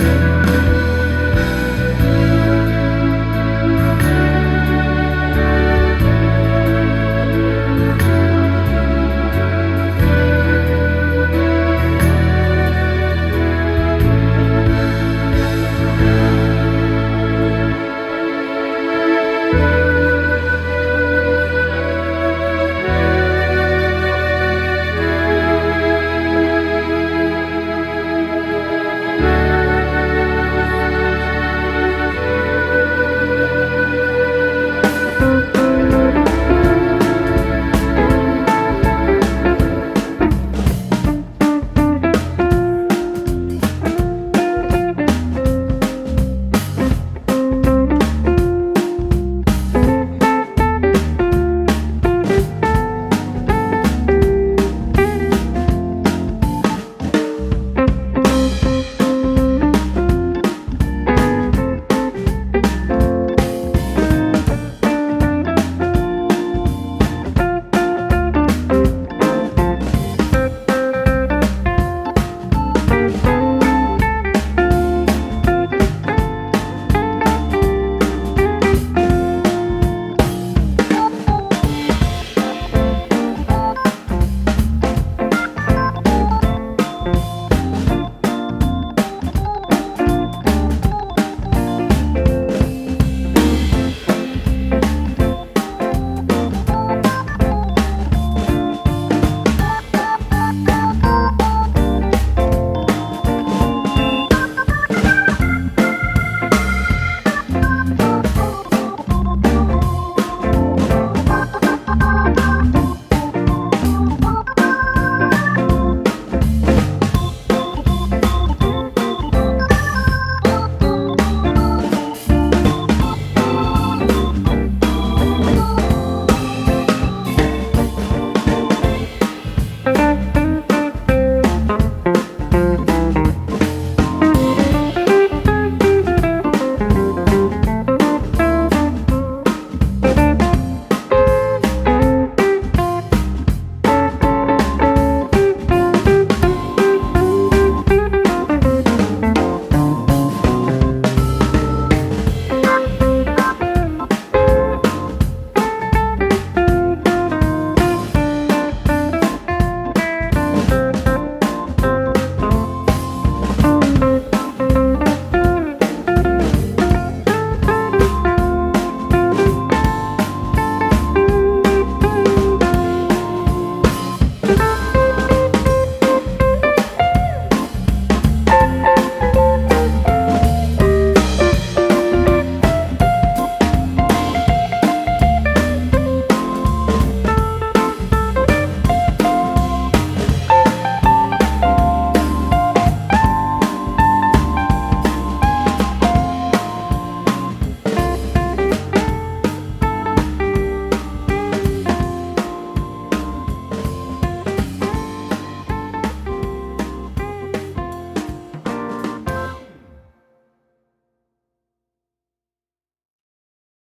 Amene.